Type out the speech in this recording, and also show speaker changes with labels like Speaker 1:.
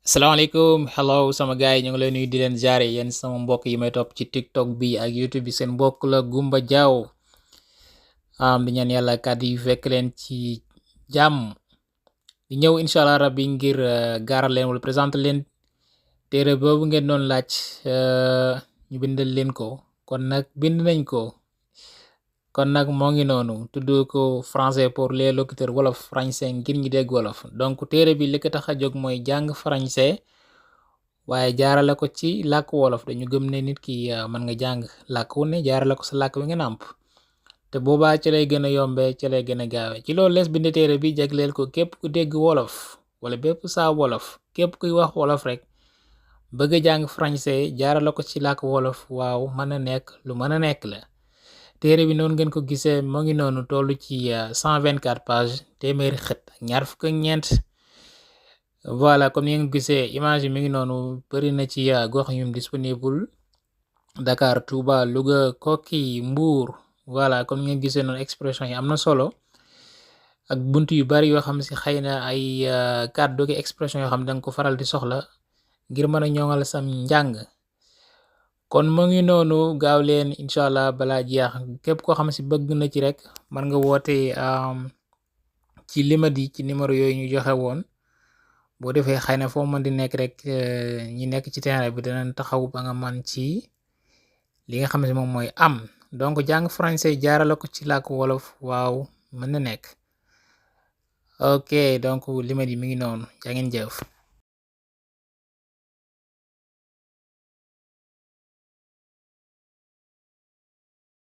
Speaker 1: Assalamualaikum, hello sama gaay ñu ngi lay nuyu di leen jaare yéen sama mbokk yi may topp ci TikTok bi ak YouTube bi seen mbokk la Gumba Jaaw di ñaan yàlla kàddu yi fekk leen ci jàmm di ñëw inshallah rabbi ngir gaaral leen wala présenter leen téere boobu ngeen doon laaj ñu bindal leen ko kon nag bind nañ ko kon nag moo ngi noonu tudd ko français pour les locuteurs wolof français ngir ñu dégg wolof donc téere bi li ko tax a jóg mooy jàng français waaye jaarale ko ci làkk wolof dañu gëm ne nit ki mën nga jàng làkk wu ne jaarale ko sa làkk wi nga nàmp te boobaa ci lay gën a yombee ci lay gën a gaawe ci loolu lees bind téere bi jagleel ko képp ku dégg wolof wala bépp saa wolof képp kuy wax wolof rek bëgg a jàng français jaarale ko ci làkk wolof waaw mën a nekk lu mën a nekk la téere bi noonu ngeen ko gisee moo ngi noonu toll ci 124 pages téeméeri xët ak ñaar fukk ak ñeent voilà comme ni ngeen gisee image yi mi ngi noonu bëri na ci gox yum disponible Dakar, Touba, Louga, Koki, Mbour voilà comme ni ngeen gisee noonu expression yi am na solo ak bunt yu bari yoo xam si xëy na ay kàddu ki expression yoo xam ne danga ko faral di soxla ngir mën a ñoŋal sam njàng kon mu ngi noonu gaaw leen incha allah balaa jeex képp koo xam si bëgg na ci rek mën nga woote ci limadi ci numéro yooyu ñu joxe woon boo defee xëy na foo mën di nekk rek ñi nekk ci terrain bi danañ taxaw ba nga man ci li nga xam ne moom mooy am donc jàng français jaarale ko ci làkk wolof waaw mën na nekk ok donc limadi mi ngi noonu jaa ngeen jëf